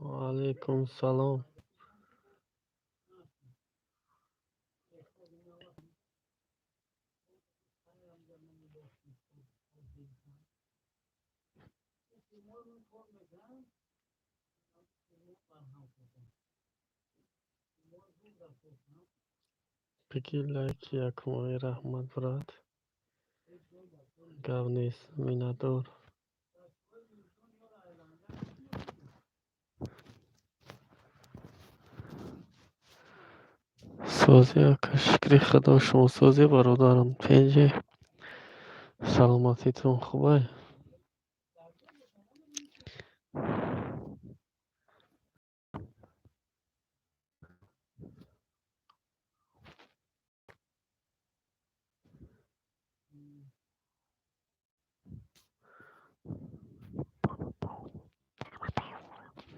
Ва алайкум салом. Бигӣ лайки якумои раҳмат, брат. Гап нест, миннатдор. Созӣ, ака, шукри Худо, шумо созӣ, бародарам? Тинҷӣ? Саломатитон хубай?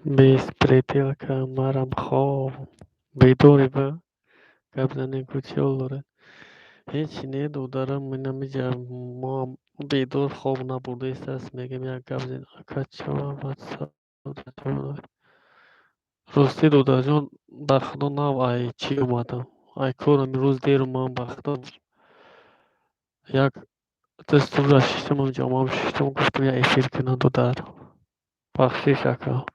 Беспределка, марам хоб. Бедорӣ ба? Гап занем ку, чӣ ҳол доред? Ҳеҷ не, додарам, инамиҷа моам бедор, хоб набурдаистааст, мегӯям як гап зан. Ака, чаро ватсап? Ростӣ, додарҷон, ба Худо, нав ай чӣ омадам. Ай корам имрӯз дер омадам, ба Худо. Як дастурра шиштам, ҷомаам шиштам, гуфтам як эфир кунам, додар. Бахшиш, ака.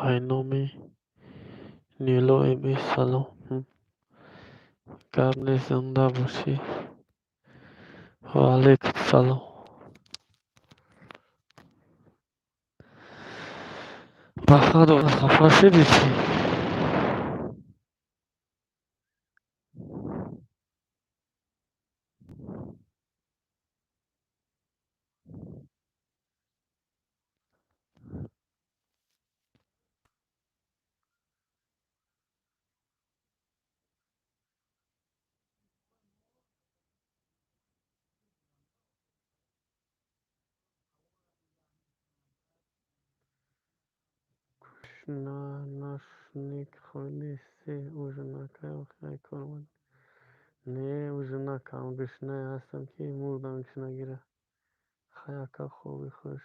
Ай номи Нило МС салом. Гап нест, зинда бошӣ. Ва алайкум салом. Ба Худо, хафа шудӣ чӣ? Нашник хӯрдӣ, ужин накай, охир кор омадӣ? Не, ужин накардам, гушнае ҳастам, ки мурдам гушнагира. Хай, ака, хоби хуш.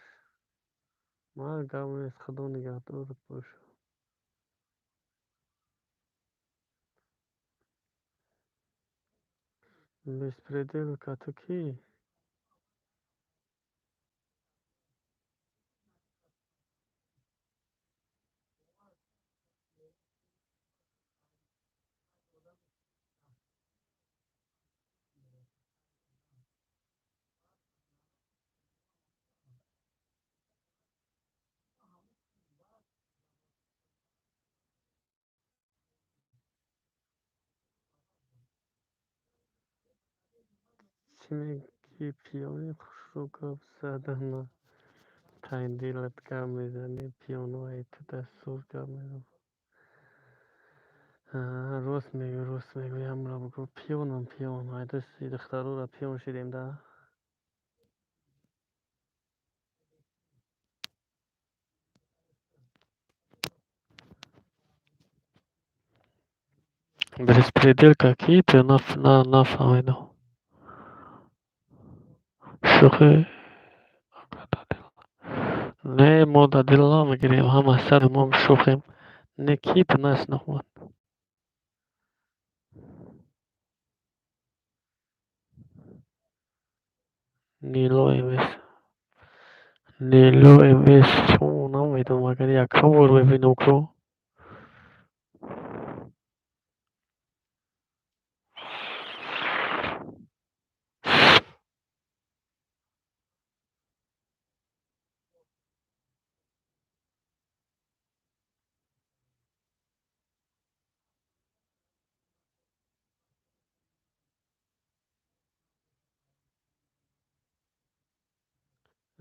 Ман гап нест, Худо нигаҳдорат бошад. Беспределка, ту кӣ? Чӣ мегӯӣ, пиёни хушрӯ гап задана таи дилат гап мезанӣ, пиёно ай ту дастур гап мезанад. Рост мегӯӣ, рост мегӯӣ, ҳамра бигӯ, пиёнам, пиён. Ай дасти духтарора пиён шидем да? Беспределка, кӣ ту, нафаҳмидам. Шӯхӣ. Не, мо дар дил намегирем, ҳама сари мо шӯхем. Не, кӣ ту, нашинохтам. Нило МС. Нило МС, шумо намедонам, агар якум бор мебинам ку.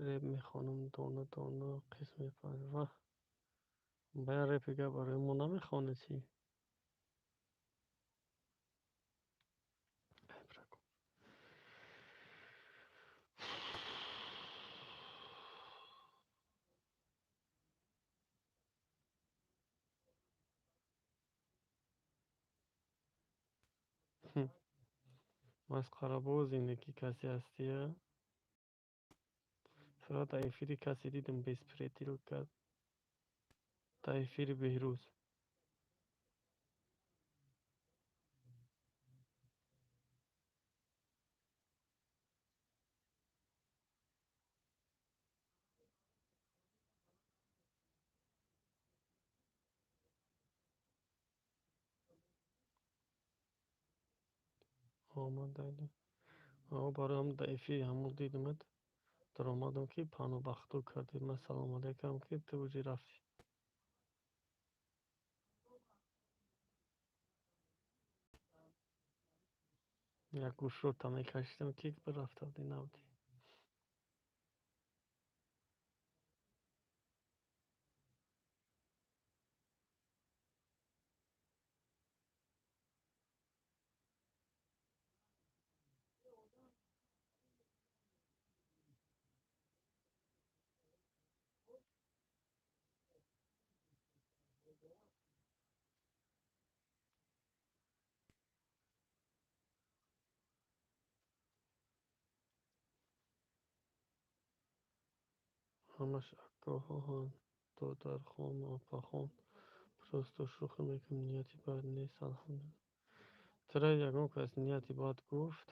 Реп мехонам дона дона, қисми панҷ. Ваҳ! Бая репи гап барои мо намехонӣ чӣ? Масхарабоз ине ки касе ҳастия? Фақат дар эфири касе дидам, беспредел кард. Дар эфири Беҳрӯз. Омад. Барои ҳам дар эфири ҳамон дидамат, даромадам, ки панобахту кардӣ. Ман салом алейкум, ки ту уҷи рафтӣ. Як гӯшрота мекашидам, ки рафта будӣ, набудӣ. Ҳамаш акоҳоанд, додархон, опахон. Просто шӯхӣ мекунам, нияти бад нест, алҳамдулилла. Тира ягон кас нияти бад гуфт?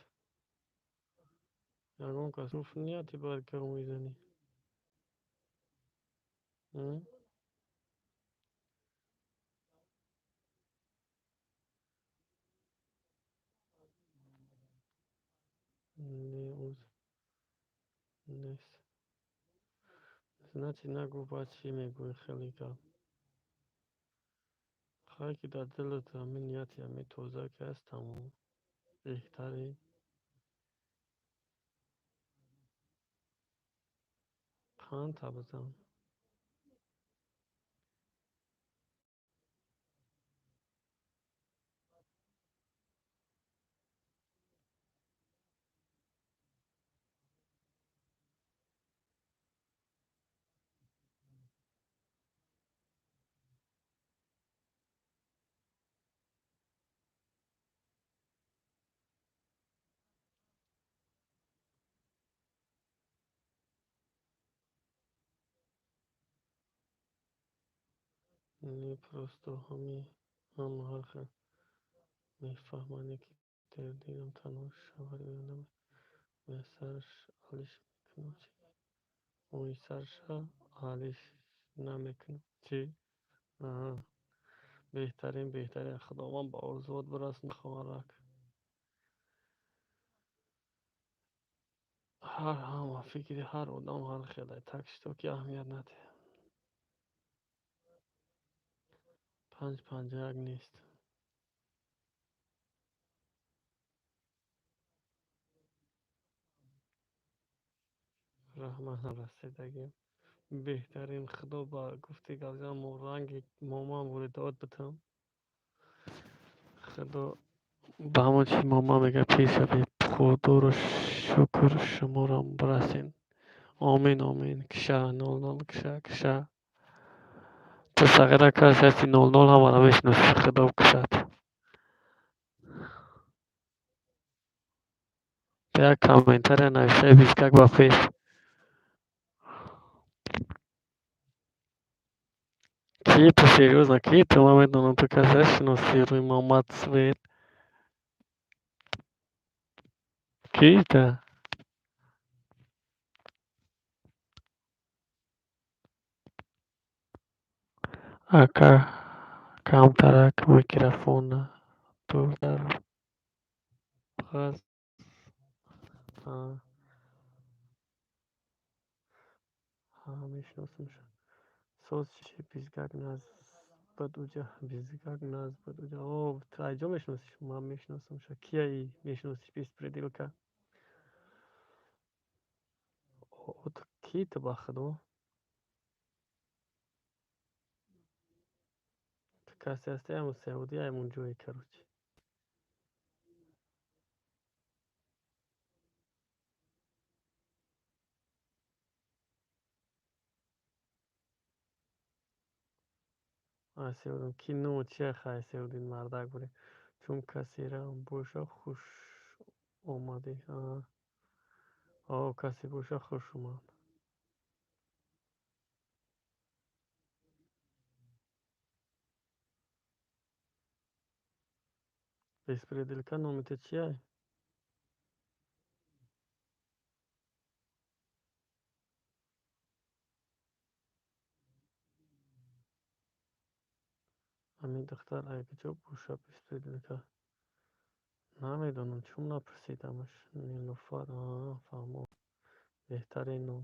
Ягон кас гуфт, нияти бад гап мезанӣ? Не, узр нест. Значит, нагуфт, баъд чӣ мегӯӣ хеле гап? Хай, ки дар дилат ҳамин нияти ҳамин тоза ки ҳаст, тамом. Беҳтарин. Қандта бизан. Не, просто ҳама ҳар хел мефаҳманд, ки дар дилам танҳо шавҳари ояндам муяссараш алиш мекунам, чӣ? Муяссарша алиш намекунам, чӣ? Аҳа. Беҳтарин, беҳтарин. Худованд ба орзуот бирасонад, хоҳарак. Ҳар ҳама фикри ҳар одам ҳар хел, так что ки аҳамият надиҳ. 551 нест. Раҳмат, расидагим. Беҳтарин, Худо ба гуфти гапзан мо ранги момам воридот битам. Худо ба ҳамон чи мома мега, пир шавед. Худоро шукр, шуморам бирасен. Омин, омин. Киша 00, киша, киша. Ту сағира касе ҳасти, 00 ҳамаро мешиносӣ, Худо кушад. Як комментария нависай, бискак ба пеш. Ки ту, серьёзно, ки ту? Ман медонам, ту касе шиносӣ рӯи Муҳаммад Свет. Ки ту? Ака, камтарак микрофона дуртар ғаз. Ҳа, мешиносамша. Соз чи, бизгак наз буд уҷа, бизгак наз буд уҷа. О, ту айҷо мешиносиш? Ман мешиносамша. Кияи мешиносиш, беспределка? О, ту ки ту, ба Худо? Ту касе ҳасти, ҳамун Саудӣ, ҳамун ҷое, короче. Сеудин ки ну чия, хай, Сеудин мардак буре. Чун касера боша, хуш Омадӣ. О, касе боша, хуш омад. Беспределка, номи ту чия? Ҳамин духтар ай куҷо боша, беспределка? Намедонам, чун напурсидамаш. Нилуфар, фаҳмо. Беҳтарин ном.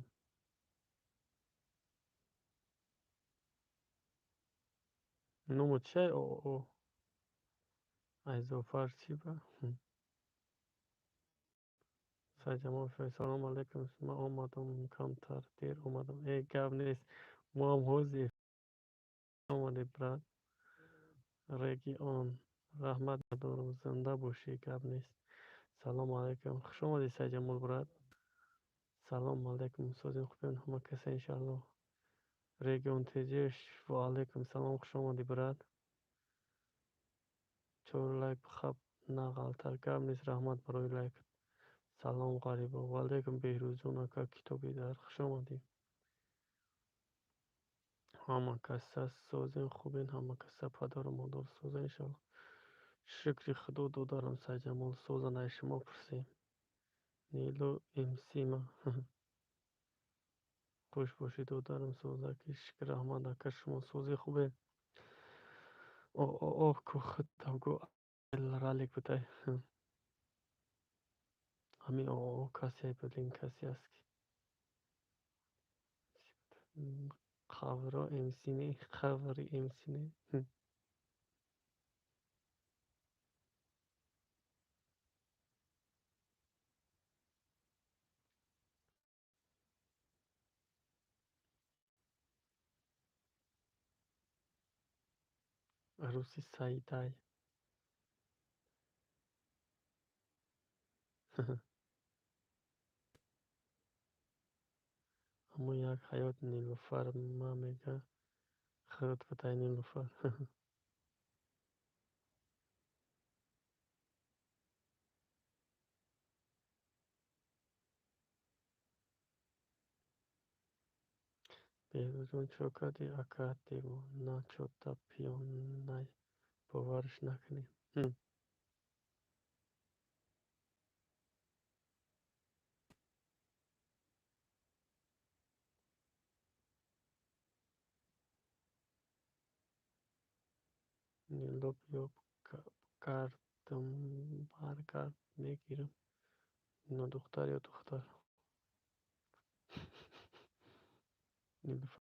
Ному чия? О, ай Зуфар чӣ ба? Сайҷамол, салом алейкум. Ман омадам, камтар дер омадам. Э, гап нест. Мо ҳам ҳозир омадем, брат. Регион. Раҳмат надорам, зинда бошӣ, гап нест. Салому алейкум. Хуш омадӣ, Сайҷамол брат. Салому алейкум. Созем, хубем ҳама каса, иншааллоҳ. Регион Теҷеш, ва алейкум салом, хуш омадӣ, брат. Чор лайк хаб нағалтар. Гап нест, раҳмат барои лайк. Салом, ғарибо. Ва алейкум, Беҳрӯзҷон ака, китоби дар, хуш омадӣ. Ҳама каса созем, хубем ҳама каса, падару модар соза, иншааллоҳ. Шукри худо, додарам Сайҷамол, созан, ай шумо пурсем. Нилу МСима. Хуш бошӣ, додарам, соза ки шукр, раҳмат ака, шумо сози, хубе? О, о, о, ку худам гу ралик будай. Ҳамин о, о, касе блин, касе аст ки. Қавро МС не, қаври МС не. Арӯси Саидай. Аммо як ҳаёт Нилуфар ма мега худ будай Нилуфар. Беҳрӯзҷон, чо кардӣ, ака девона, чота пиёнай, боварш накунӣ. Нилу биё гардам, баргард мегирам. Ино духтар ё духтар? Нилуфар.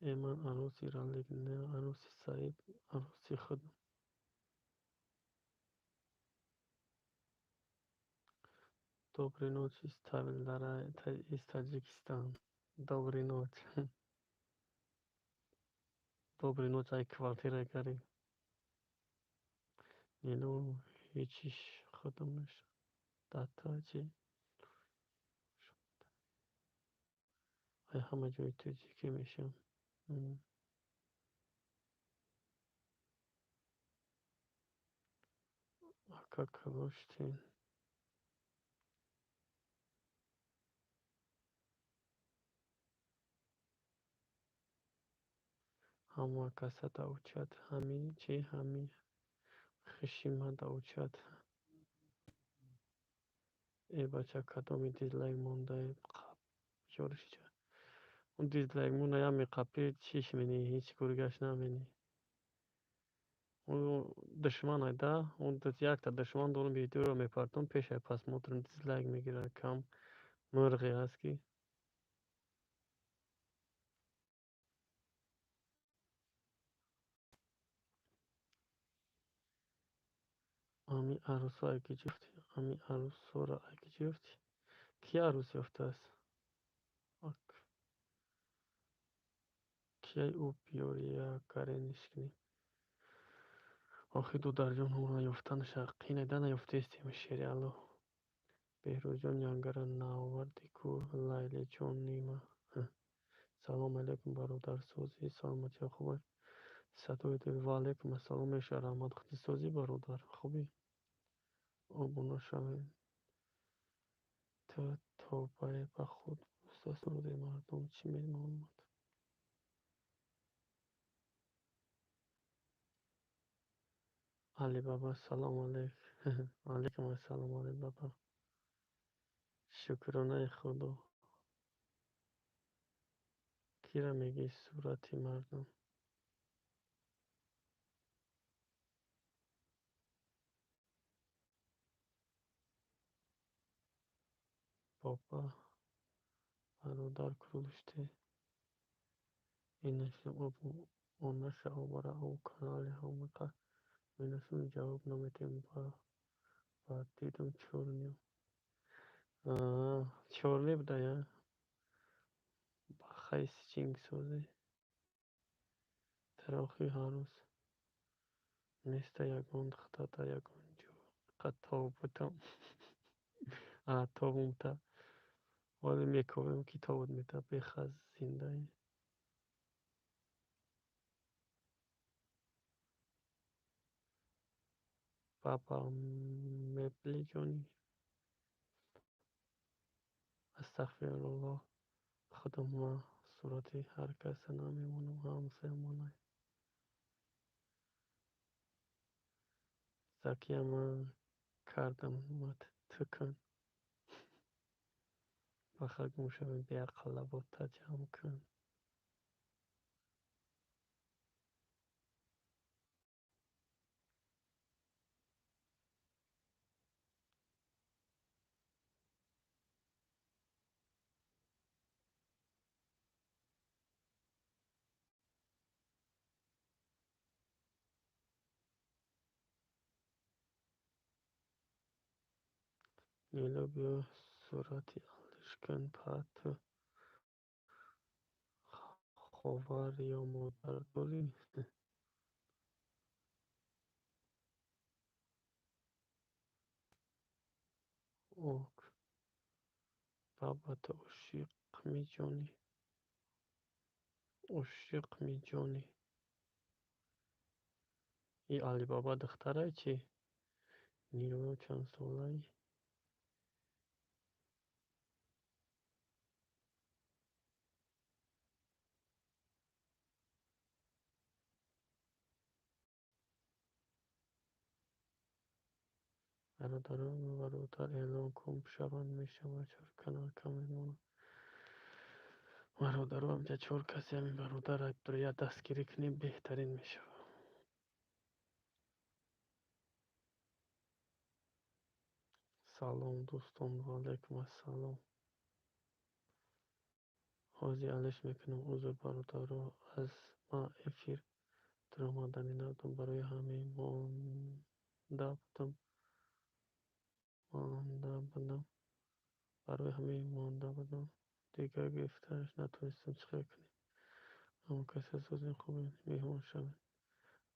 Э, ман арӯси Ралик не, арӯси Саид, арӯси худам. Доброй ночи из Таджикистан. Доброй ночи. Доброй ночи, ай квартира гари. Нилу ҳечиш худам дата чи? Ай ҳама ҷои тоҷикӣ мешавам. Ака калоштин. Ҳама каса даучад, ҳами чи, ҳами хишима даучад. Э, бача, кадоми дизлайк мондаe ёришча? Он дизлайк мона як меқапи чиш менӣ, ҳеҷ кори наменӣ. Он душман айда, он якта душман дорам, видеоро мепартом, пешай просмотрам дизлайк мегирад, кам мурғе аст ки. Ами арӯсо ай киҷо ёфтӣ? Ами арӯсоро ай киҷо ёфтӣ? Ки арӯс ёфтааст? Кияй ӯ биёр як карениш кунем. Охи, додарҷон, ӯро ёфтанаша қинайда наёфтаистем, шери Аллоҳ. Беҳрӯзҷон, янгара наовардӣ ку, Лайлиҷонима. Салом алейкум, бародар, созӣ, саломатиё хуб? Садои дил, ва алейкум ассалом, меша, раҳмат, худи созӣ, бародар, хубӣ? Обуна шавед. Ту тобае ба худ бузда, мардум чӣ мемонад? Алибаба, салом алейк. Алейкум ассалом, Алибаба. Шукронаи Худо. Кира мегӣ сурати мардум? Баба, бародар, куруште. Инашам обуна шав бара ав канали ҳамақа менасум, ҷавоб наметем, ба дидам чорнё. Чорне буда я? Ба хайси чинг созӣ. Тароқи ҳарӯз. Неста ягон духтарда ягон ҷо. Фақат тобутам. Тобумта. Вале мековем, ки тобут мета, бехаз зиндаи. Баба меблиҷонӣ. Астағфируллоҳ, худам ма сурати ҳар каса намемонам, ҳамсоямонай. Закия, ман кардамат, ту кун. Баха гум шавем, беақл, лабота ҷамъ кун. Нило, биё сурати алиш кун, па ту ховар ё модар дорӣ? Ок. Баба, ту ошиқми ҷонӣ? Ошиқми ҷонӣ? И Алибаба духтарай чӣ? Нило чанд солаи? Бародарон, бародар, эълон кун, шаванд, мешавад, чор канал кам мемонад. Бародаро, ҳамҷа чор каси ҳамин бародар я дастгирӣ кунем, беҳтарин мешавад. Салом, дӯстон, ва алайкум ассалом. Ҳозир алиш мекунам, узр, бародаро, аз ма эфир даромаданӣ набудам, барои ҳамин монда будам. Монда будам. Барои ҳамин монда будам. Дигар гирифтанаш натонистам, чӣ хел кунем? Ҳама каса созем, хубем, меҳмон шавем.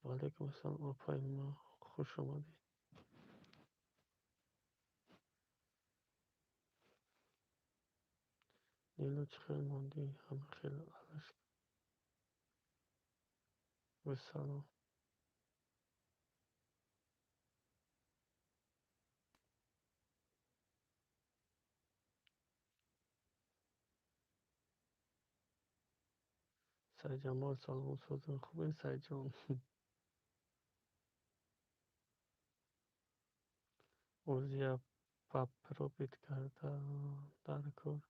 Ва алайкум ассалом, апаи ма, хуш омадед. Нило, чӣ хел мондӣ? Ҳама хел алиш. Вассалом. Сайҷамол, салом, созем, хубем, Сайҷон. Озия папробит карда дар кор.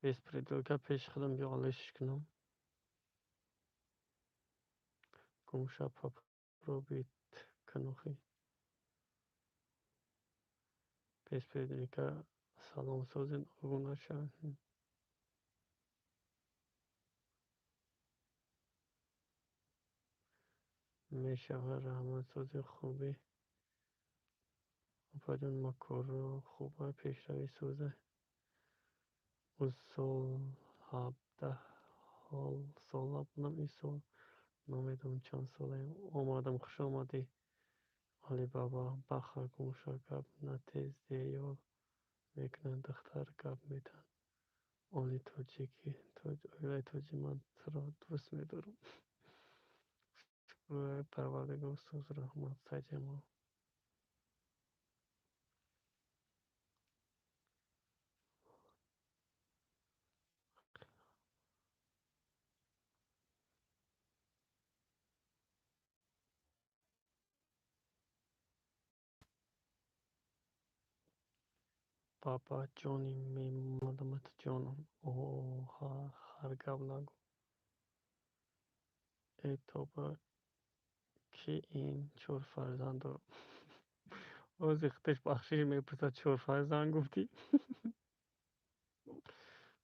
Беспределка пеши худам биё алишш кунам. Гумша, папробит кунохи. Беспределка, салом, созен, обуна шавед. Мешавад, раҳмат, сози, хубӣ. Апаҷон, ма корро хуба, пешравӣ соза. Ӯ сол 17 сола будам, ин сол Намедонам чанд солаем. Омадам, хуш омадӣ. Алибаба баха гумша гап натез деёл мекунад, духтар гап метаҳад. Оли тоҷики оилаи тоҷик, ман туро дӯст медорам. Шукр Парвардигор, соз, раҳмат, Сайҷамол. Баба ҷони мемадамат ҷонам. Оҳа, ҳар гап нагӯ. Э тоба, ки ин чор фарзанд дорам. Ози худаш бахшиш мепурсад, чор фарзанд гуфтӣ.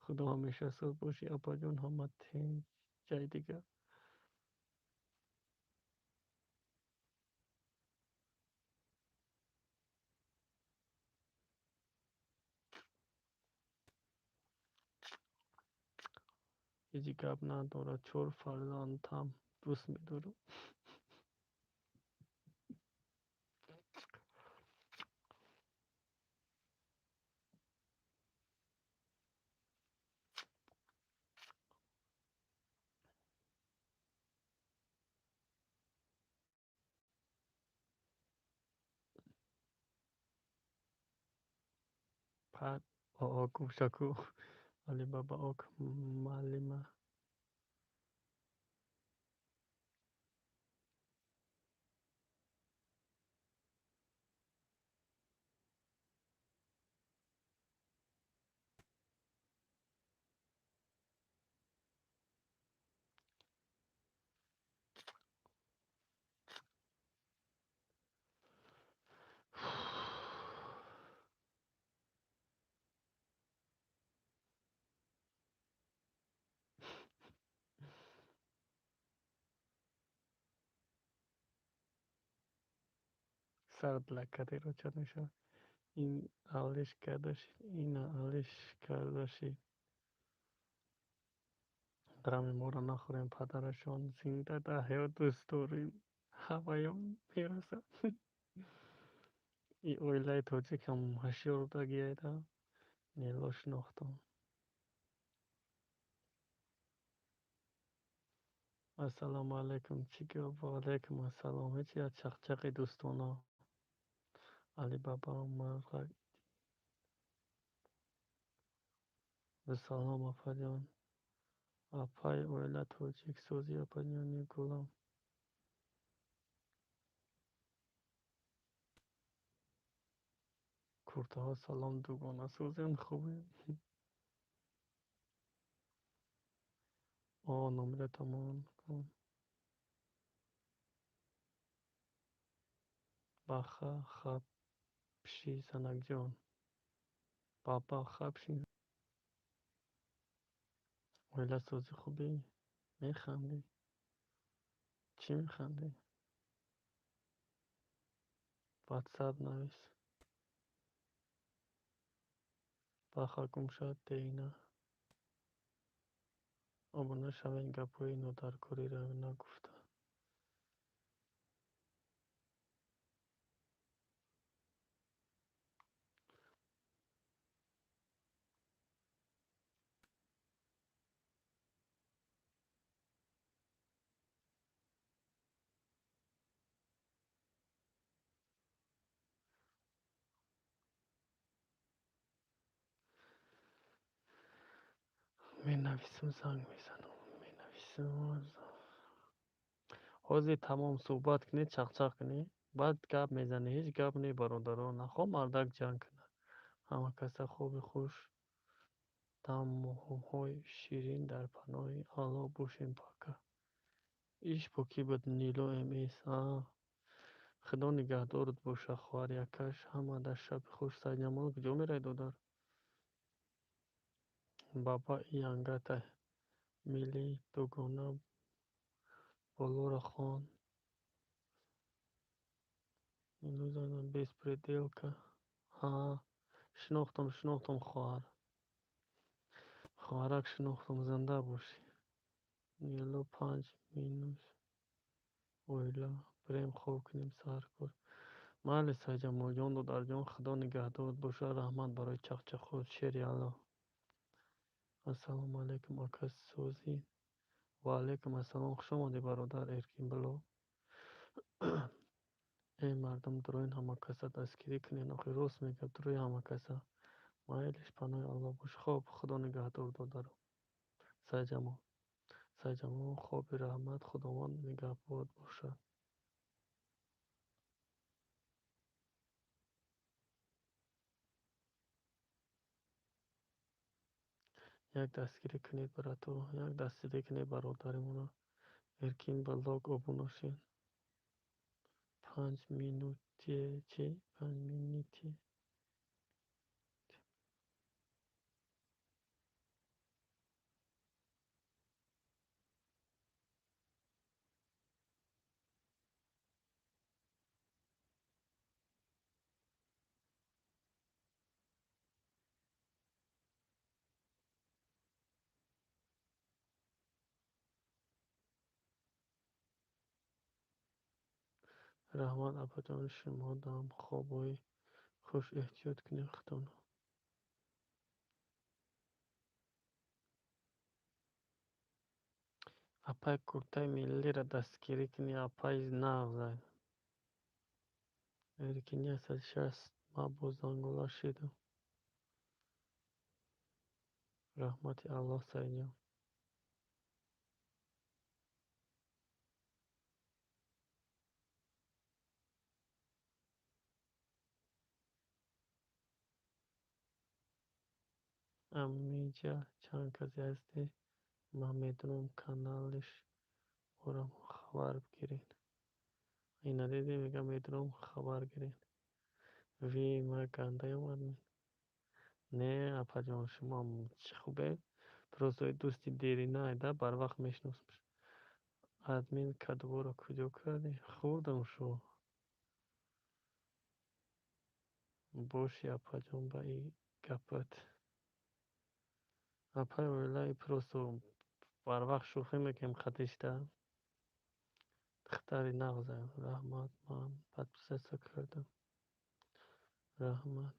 Худо ҳамеша соз бошӣ, апаҷон, ҳама тинҷ, ҷай дигар. Ҳеҷ гап надорад, чор фарзандам дӯст медорам. Пад оо гумшаку. Алибаба ок маълима. Сар блокадиро чат мешавад. Ин алиш карда шид, ина алиш карда шид. Ғами моро нахӯрем, падарашон зинда дар ҳаёт дӯст дорем. Ҳаваём мерасад. И оилаи тоҷикам ҳушёр будагиайда. Нело шинохтам. Ассалому алайкум. Чӣ гап? Ва алайкум ассалом. Ҳеҷ як чақчақи дӯстона. Алибаба марғак. Салом, апаҷон. Апаи оила тоҷик созӣ, апаҷони гулам. Куртаҳо салом, дугона созем, хубем. О, номера тамом кун. Баха хабши занакҷон. Баба хабши. Оила созӣ, хубӣ? Механдӣ? Чӣ механдӣ? Ватсап навис. Баха гумша дейна. Обуна шавед, гапҳои нодаркориро нагуфта. Менависам, занг мезанам, менависам. Ҳозир тамом суҳбат кунед, чақчақ кунед, баъд гап мезанед. Ҳеҷ гап не, бародарон. Нахоҳ мардак ҷанг кунад. Ҳама каса хоби хуш, дамҳои ширин, дар паноҳи Аллоҳ бошем, пока. Иш бо кӣ буд? Нило МС. Худо нигаҳдорат боша, хоҳари акаш. Ҳама дар шаби хуш. Сайдҷамол куҷо меравӣ, додар? Баба янгата мили дугона болоро хон. Беспределка. Ҳа, шинохтам, шинохтам, хоҳар. Хоҳарак шинохтам, зинда бошӣ. Нило панҷ минус. Оила, бирем хоб кунем, саҳар кор. Майли, Сайҷамолҷон, додарҷон, Худо нигаҳдорат бошад. Раҳмат барои чақчақот, шери Алло. Ассалому алайкум, ака, созӣ? Ва алайкум ассалом, хуш омадӣ, бародар Эркин Бло. Эй мардум, дуроин ҳама каса дастгирӣ кунед. Охи, рост мегӯяд, дурои ҳама каса. Майлиш, паноҳи Аллоҳ бош. Хоб, Худо нигаҳдор, додаро. Сайҷамол. Сайҷамол, хоби раҳмат, Худованд нигаҳбонат бошад. Як дастгирӣ кунед, брато, як дастгирӣ кунед бародаримона. Эркин Блог обуна шед. 5 минути чи? 5 минути. Раҳмат, апаҷон, шумодам хобҳои хуш, эҳтиёт кунед худтонро. Апай, куртаи миллиро дастгирӣ кунӣ, апай нағзай. Эркин 160, ман боз зангола шидам. Раҳмати Аллоҳ, Саидҷон. Амиҷа чанд касе ҳастед, ман медонам, каналш борам, хабар бигиред. Ина дидӣ, мегӯям медонам, хабар гиред. Ви ма гандаём, админ? Не, апаҷон, шумоам чӣ хубе? Просто дӯсти дерина да, барвақт мешиносам. Админ, кадуворо куҷо кардӣ? Хӯрдам шо. Боши, апаҷон, ба и гапат. Апай оилаи, просто барвақт шӯхӣ мекунем хатишда. Духтари нағзаем. Раҳмат, ман подписаться кардам. Раҳмат.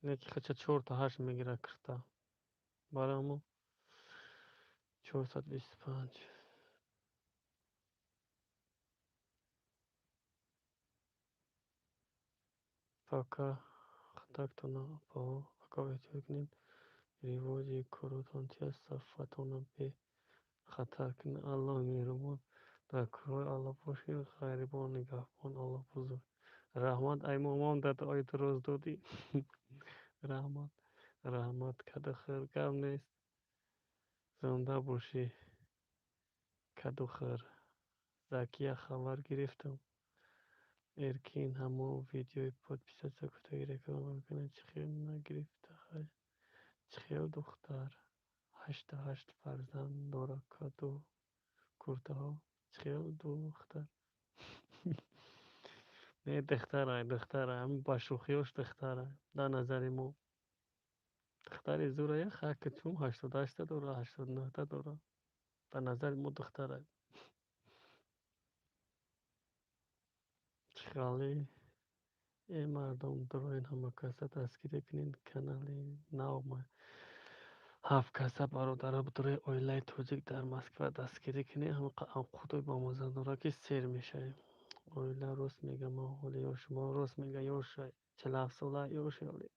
Не ки хача чорта ҳашт мегирад кирта. Барои ҳамон 425. Пока хатактона, апаҳо, ака, эҳтиёт кунед. Ривоҷи коротон чи аст? Сафатонро бехатар кунед. Аллоҳ меҳрубон. Дар корҳои Аллоҳ бошед. Ғайрибон нигаҳбон, Аллоҳ бузург. Раҳмат, ай момон, дар дуои дуруст додӣ. Раҳмат, раҳмат, кадухӯр, гап нест. Зинда бошӣ, кадухӯр. Закия, хабар гирифтам. Эркин, ҳамон видеои подписаться гуфтаги реклама мекунад, чӣ хел нагирифта? Чӣ хел духтар ҳашту ҳашт фарзанд дорад, каду куртаҳо? Чӣ хел духтар? Не, духтарай, духтарай, ҳамин ба шӯхиёш духтарай. Дар назари мо. Духтари зӯрая, хаки чун 88-та дорад, 89-та дорад. Дар назари мо духтарай. Чӣ хеле? Э мардум, дуроин ҳама каса дастгирӣ кунед, канали нав ҳафт каса, бародаро, дурои оилаи тоҷик дар Москва дастгирӣ кунед. Ҳамин худои бомазза дорад, ки сер мешавем. Оила рост мега, ман ҳоли ёш, ман рост мега, ёш, 47 сола ёш ҳоле.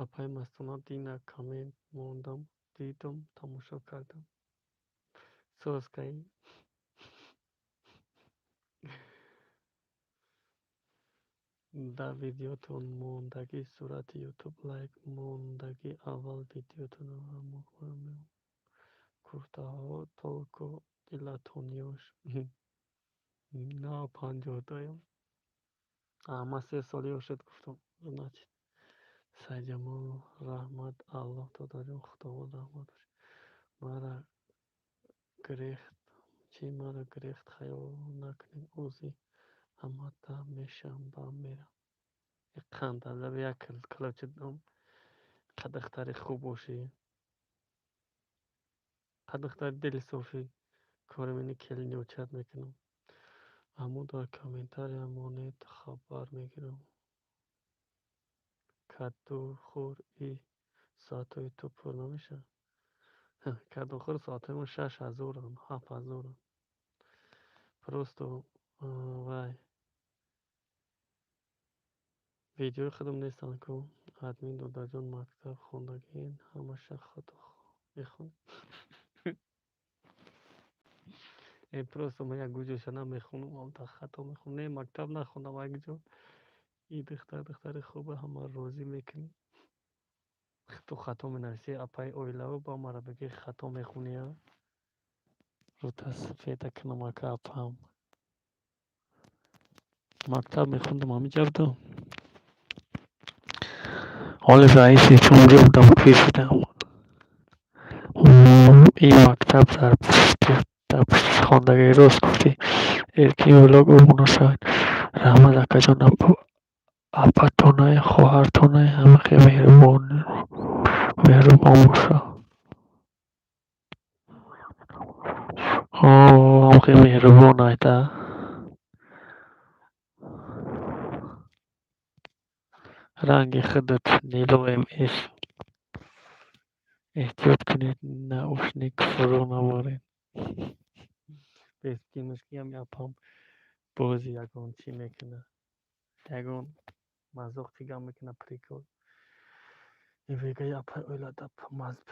Апаи Мастона, дина коммент мондам, дидум, тамошо кардам. Соз каи? Дар видеотон мондагӣ сурати ютуб лайк мондагӣ, аввал видеотонро. Куртаҳо толко дилатон ёш. На, 50-таям. Ман 3 сол ёшат гуфтам. Значит. Сайҷамол, раҳмат Аллоҳ, додарҷон, Худованд раҳмат бошад. Мара гирехт чӣ, мара гирехт, хаёл накунед, ози ҳамата мешавам, ба мерам. Қанд азаб як ключ дам. Духтари хуб бошӣ. Духтари дили софӣ. Кори мени келинёчат мекунам. Аммо дар комментария монед, хабар мегирам. Кадухӯр и соатҳои ту пур намешавад? Кадухӯр соатҳои мо 6000-анд, 7000-анд. Просто вай видеои худам нестанд ку. Админ додаҷон мактаб хондагиен, ҳамаша хато мехонед. Просто ман як гуҷоша намехонам, амта хато мехонам. Не, мактаб нахондам як ҷо. И духтар духтари хуба, ҳамаро розӣ мекунӣ. Ту хато менависӣ, апаи оилаву ба мара бигӣ хато мехонӣ, а? Рӯта сафеда кунам ака апаам. Мактаб мехондам ҳамиҷа будам. Ҳоли раиси ҷумҳурӣ будам, пир шудам. Ин мактаб дар пушти хондагӣ, рост гуфтӣ. Эркин влог обуна шавед. Раҳмат акаҷон, апатонай, хоҳартонай, ҳама хел меҳрубон боша. Ҳам хел меҳрубон айта. Ранги худат Нило МС. Эҳтиёт кунед, наушник фурӯ набаред. Бескимушки ҳами апам бози ягон чӣ мекунад. Ягон мазоқ чӣ гап мекунад, прикол. Ин апаи оилада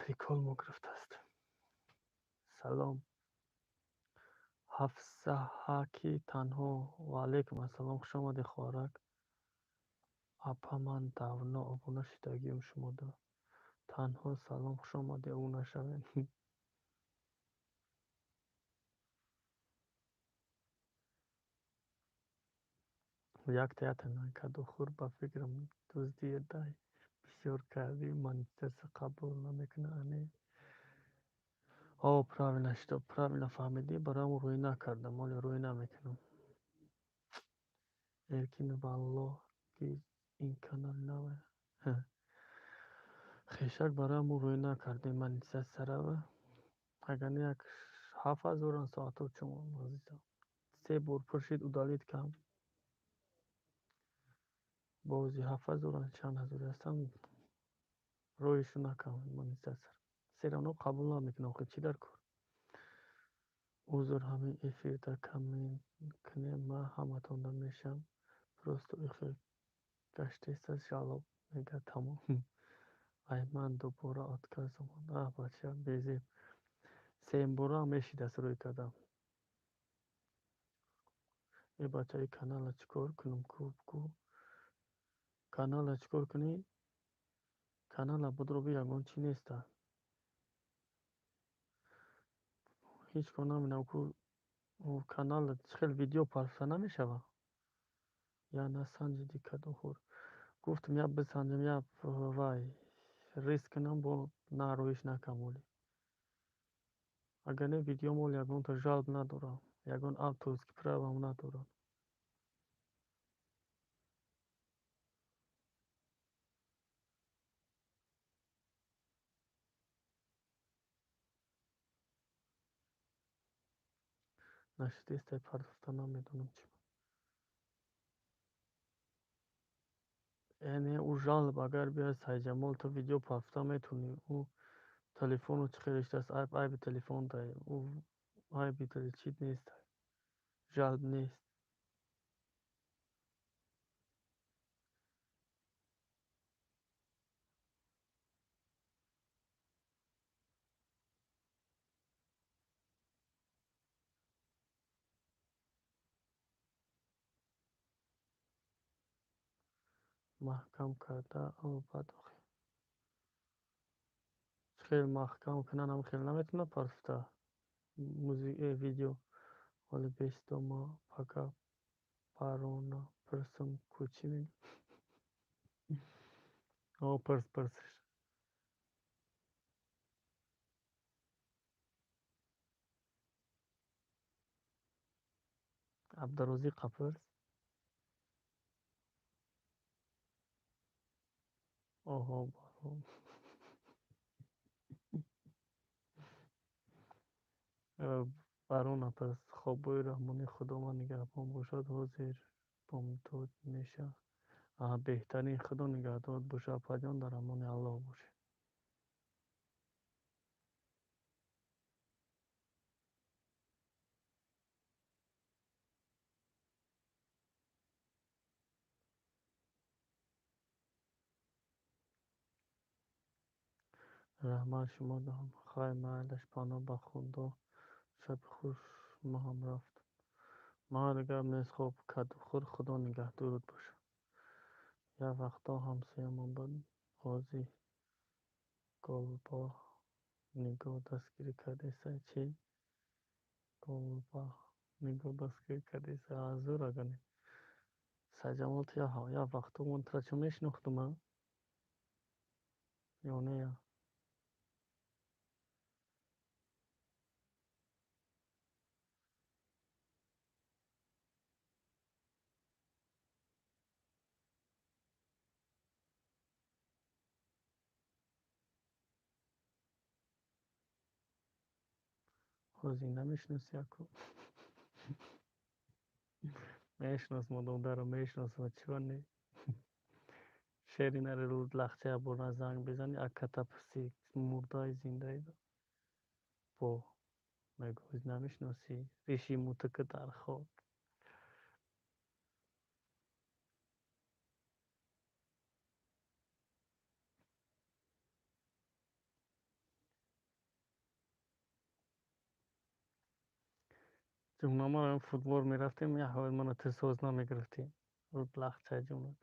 прикол мо гирифтааст. Салом. Ҳафсаҳаки танҳо. Ва алайкум ассалом, хуш омадӣ, хоҳарак. Апа, ман давно обуна шудагиам шумода. Танҳо салом, хуш омадӣ, обуна шавед. Якта якта кадухӯр, ба фикрам дуздия дай бисёр кардӣ, монетизатсия қабул намекунад, ане? О, правильно что, правильно фаҳмидӣ, барои ҳамон рӯй накардам, ҳоле рӯй намекунам. Эркин валлоҳ ки ин канал наве. Хешак, барои ҳамон рӯй накардем монетизатсияро. Агар не, як 7000-анд соатҳо чун азизам. Се бор пуршид, удалить кам. Бози 7000-анд, чанд ҳазоре ҳастанд, роҳишу накам монетизатсияро. Все равно қабул намекунам, охи чӣ дар кор? Узр, ҳамин эфирда коммент кунем, ман ҳаматонда мешавам. Просто ихел гаштеста жалоб мега, тамом. Ай ман дубора отказ омад. А бача безеб. Сеюмбора мешидаст рӯй кардам. Э бача, ин каналро чӣ кор кунам ку ку? Каналро чӣ кор кунӣ? Канала будроби ягон чӣ неста. Ҳеҷ кор намебинам ку, канал чӣ хел видео парфта намешава. Я насанҷиди кадухӯр. Гуфтам я бисанҷам, я вай риск кунам, бо на рӯиш накам оли. Агар не, видеом оли ягонта жалб надорам, ягон авторский правам надорам. Нашидестай партофта, намедонам чӣ. Яъне ӯ жалоб агар биёяд, Сайҷамол, ту видео партофта метавонӣ. Ӯ телефону чӣ хел иштааст, айб айби телефон дай. Ӯ айби чӣ нест. Жалб нест. Маҳкам карда баъд охи. Чӣ хел маҳкам кунанд, ҳам хел наметавонад партофта видео. Ҳоли бесто ма пока парона пурсам ку чӣ мегӯ? О, пурс, пурсиш. Абдурозиқа пурс. Оҳо, барон. Барон апас хобҳои раҳмони Худованд нигаҳбон бошад. Ҳозир бомдод меша. Беҳтарин, Худо нигаҳдорат бошад, апаҷон, дар амони Аллоҳ бошед. Раҳмат шумо дам. Хай майлаш, паноҳ ба Худо. Шаби хуш, ма ҳам рафтам. Майли, гап нест, хоб кадухӯр, Худо нигаҳдорат бошад. Як вақтҳо ҳамсоямон буд, ҳозир голба нигоҳ дастгирӣ кардеса. Чӣ? Голба нигоҳ дастгирӣ кардеса. Азур агане. Сайҷамол, ту як вақтҳо ман тура чӣ мешинохтум, а? Ё не? Ҳозир намешиносӣ аку? Мешиносам, модарам мешиносам, чиба не? Шери нари рӯд лахча бурна занг безани, аката пурсӣ мурдаи зиндаи бо мегӯ намешиносӣ, риши мутака дар хок. Ҷумла ма футбол мерафтем, як ҳавои мана ту соз намегирифтӣ. Рӯд лахча ҷумлат.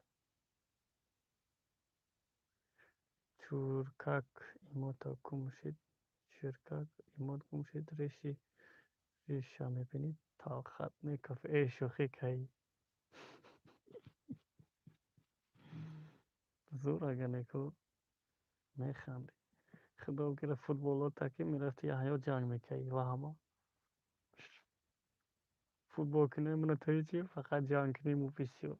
Чуркак имота гум шид, чуркак имот гум шид, реши риша мебинӣ, талхат мекаф. Э, шӯхӣ кай. Зур агане ку механдӣ. Худо гира футболота ки мерафтӣ яҳё ҷанг мекардӣ ва ҳама. Футбол кунем мана то ҳечи, фақат ҷанг кунем у бисёр.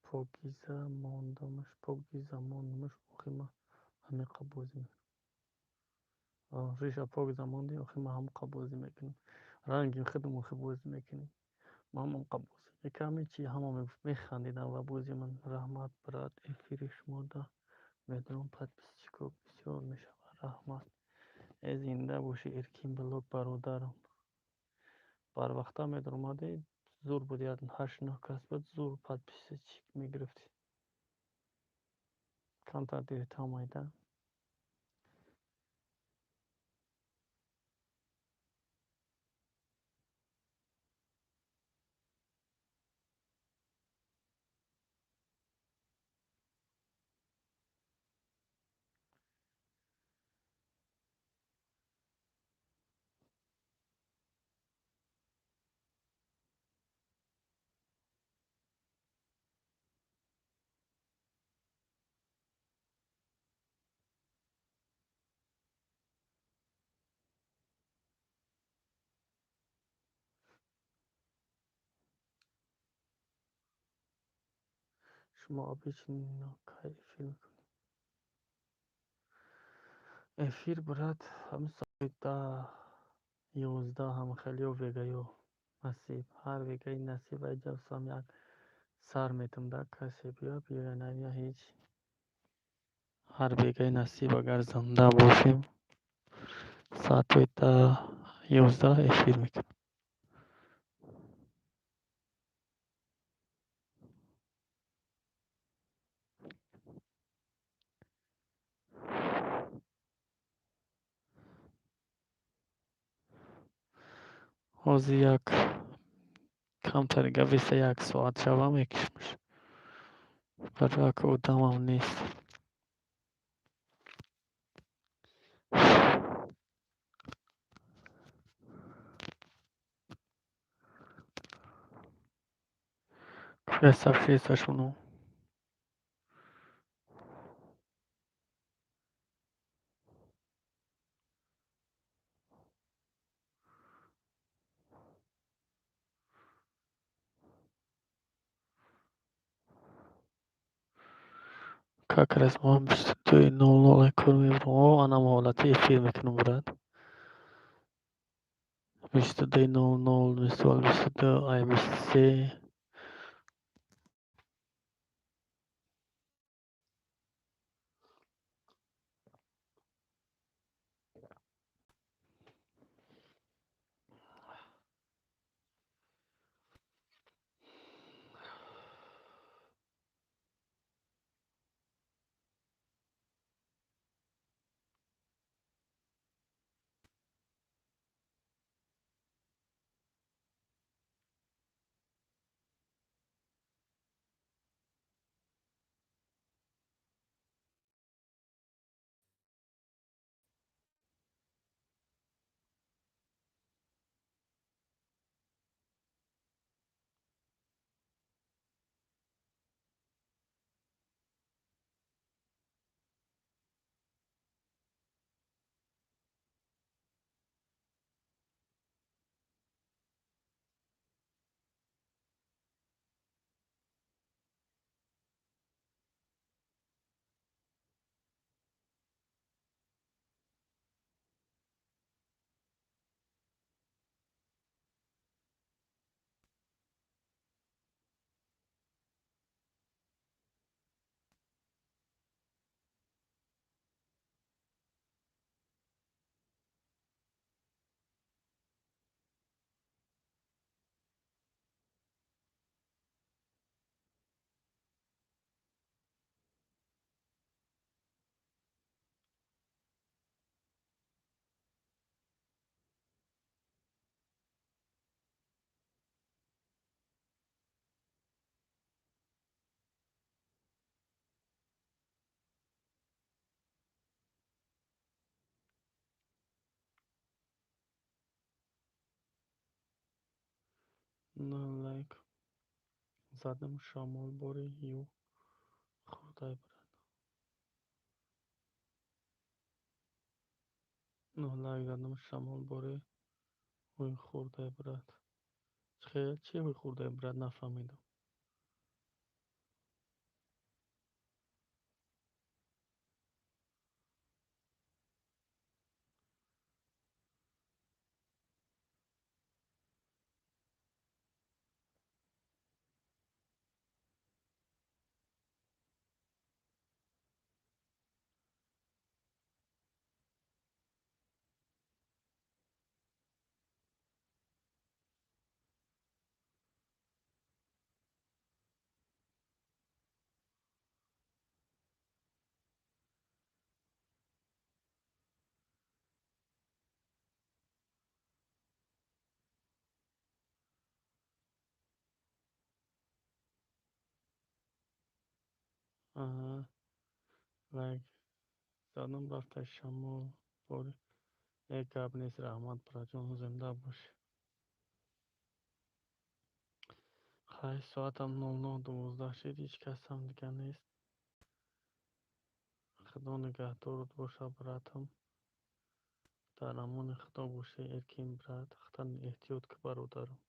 Покиза мондамаш, покиза мондамаш, охи ма ҳамиқа бозӣ мекунам. Риша покиза монди, охи ма ҳамқа бозӣ мекунам. Ранги худам охи бозӣ мекунем. Ма ҳамқа бозӣ мекардам, чи ҳама мегуфт, механдидам ва бози ман. Раҳмат, брат, эфири шумо да медонам подписчико бисёр мешавад. Раҳмат. Э, зинда бошӣ, Эркин Блок бародарам. Барвақта медаромадӣ, зур буд, як 8-9 кас буд, зур подписчик мегирифтӣ. Камтар дертар омадида. Шумо обычно кай эфир мекунед? Эфир, брат, ҳамин соати 10, 11 ҳам хеле вегаё насиб. Ҳар вегаи насиб айҷавсам як сар метам да касе биё, биёя навия ҳеҷ. Ҳар вегаи насиб агар зинда бошем соати 10, 11 эфир мекунем. Ҳозир як камтари гависа як соат шава мекишмаш. Барои як одамам нест. Куя сабшеса шуно. Как раз ман 22:00 кор мебурам. О, анам ҳолати эфир мекунам, брат. 22:00, мисол 22 ай 23. На лайк задам, шамол бори ю хӯрдай, брат. Ну лайк задам, шамол бори ҳуй хӯрдай, брат. Хел чи ҳуй хӯрдай, брат, нафаҳмидам. Аҳа, лайк задам, рафта шамол бори. Э, гап нест, раҳмат, братҷон, зинда бошӣ. Хай, соатам 09:12 шид, ҳеҷ касам дига нест. Худо нигаҳдорат боша, братам. Дар амони Худо бошӣ, эркин брат. Худат эҳтиёт кун, бародарам.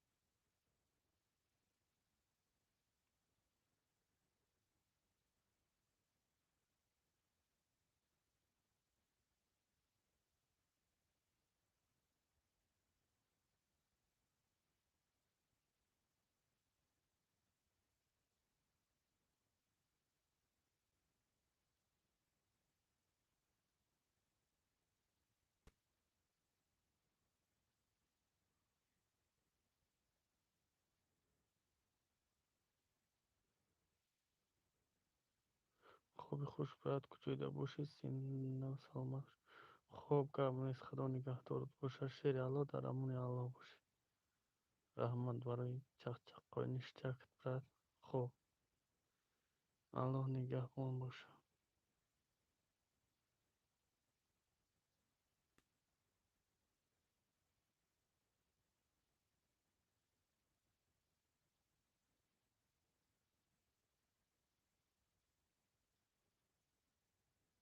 Хоби хуш, брат, куҷоида бошӣ, зинда саломат. Хуб, гап нест, Худо нигаҳдорат бошад, шери Аллоҳ, дар амони Аллоҳ бошӣ. Раҳмат барои чақчақҳои ништяк, брат. Хуб, Аллоҳ нигаҳбон бошад.